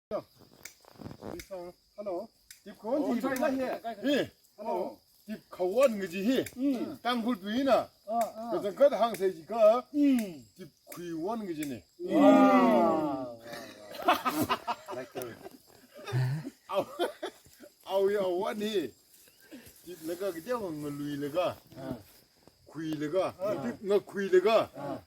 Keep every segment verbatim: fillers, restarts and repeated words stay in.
Hello. Tipkhawon hi. Hi. Hello. Tipkhawon kaji hi. Mm. Tangkhul tuina. Ah, ah. Kachangkhat hāngsei jiakha. Mm. Tipkhuiwon kajina. Wow. Awui, awui awon hi. Tiplaga kateokha ngaluilaga. Ah. Khuilaga. Ah. Tipngaluilaga. Ah.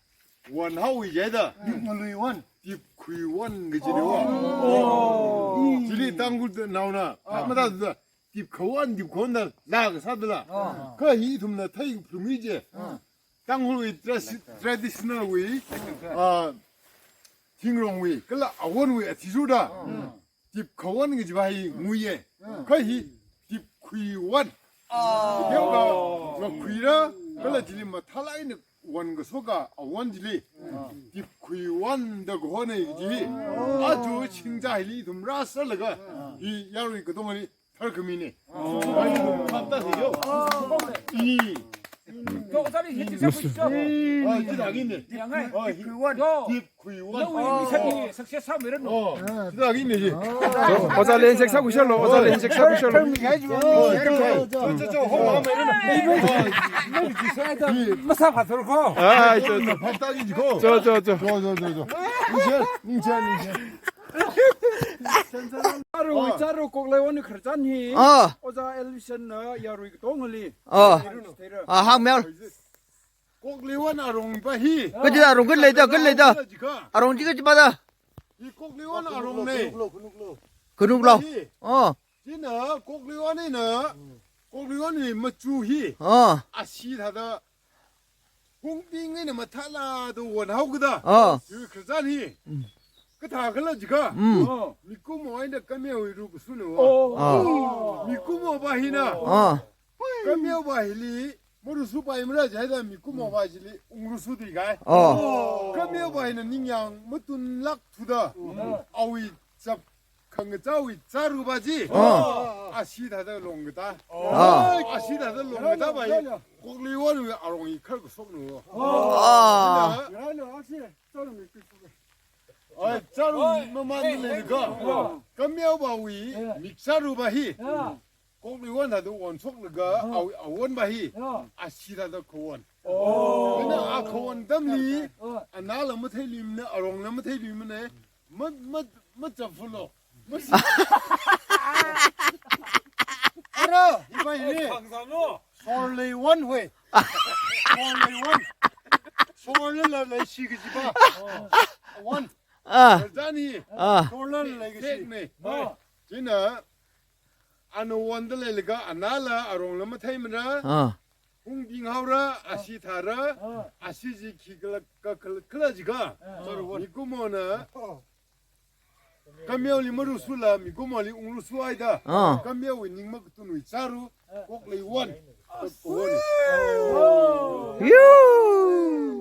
Won haowa jida. Tipngaluiwon. Tipkhuiwon kajina wa. Oh. Chili Tangkhulnaona. Ah. Mada da. Tipkhawon, tipkhawon da. La kasā da la. Ah. Kha hi ithumna theiphalungmi chi. Ah. Tangkhulwui tra-, traditional wui. Ah. Thingrongwui. Kala awonwui athishurda. Ah. Tipkhawon kajiva hi nguiya. Ah. Kha hi tipkhuiwon. Ah. Tipkhuiwon. Khuira, kala chili mathālāk eina won kashoka awon chili. Ah. Tipkhuiwon da kahona chili. Ah. Aja shingza hili ithum rāserlaga. Ah. Hi yarui katongana tharkhamina. Ah. Hapta siyo. Ah. I. To, ojāli hi chisa kucho. Ah, chida gine. Yangai. Ah, tipkhuiwon. Yo. Tipkhuiwon. Nawui mission hi success sāmiranu. Oh, chida gine ji. Ojā len sek sākhuishalo, ojā len sek sākhuishalo. Cho, cho, cho, ho, ho, miranu. Masā phathor ko. Ai, cho, cho. Phapta ji ko. Cho, cho, cho. Cho, cho, cho, cho. Ningshi, ningshi, ningshi. Charu, charu, Kokleiwon khararchan hi. Ah. Ojā Elvision na yarui katongali. Ah. Ah, hāngmilu. Kokleiwon arong pa hi. Kaji arong kan leida, kan leida. Arong chi kajipa da. Hi Kokleiwon arongna. Khanuklu. Hi. Oh. China Kokleiwon eina. Kokleiwonwui machu hi. Oh. Ashee thāda. Hungbing eina mathālāk da won haokida. Oh. Hi khararchan hi. Mm. Kathā khala jiakha. Mm. Oh. Mikumo eina kameowui rukashuna. Oh. Oh. Mikumo pa hina. Oh. Kameopa hili, marusupaimara jida mikumopa chili, ungrusuda kai. Oh. Kameopa hina ningyāng matunlāk thuda, awui chap khangachāwui charupa chi. Oh. Ashee thāda longkatā. Oh. Ashee thāda longkatāpa hi, Kokleiwonwui arong hi kharkashokna. Oh. Ai, charu mamān leilakha. Kameopawui mik charupa hi. Kokleiwon thāda wonshoklaga, awui awonpa hi. Ashee thāda khawon. Oh. China a khawon atamli, anala matheiluimana, arongla matheiluimana, ma, ma, machapfalo. Ara, hipa hili. Sorleiwon hoi. Sorleiwon. Sorlala leishi kajipa. Won. Ah. Khararchan hi. Ah. Sorlala leikashi. China, ana wonda leilaga, anala arongla matheimara. Ah. Hungbing haora, ashee thāra, ashee chi khikhala, khala, khala jiakha. Mikumona. Kameoli marusula, mikumoli ungrusuhaida. Ah. Kameowui ning makatunwui charu, Kokleiwon. Kokleiwon. Yoo!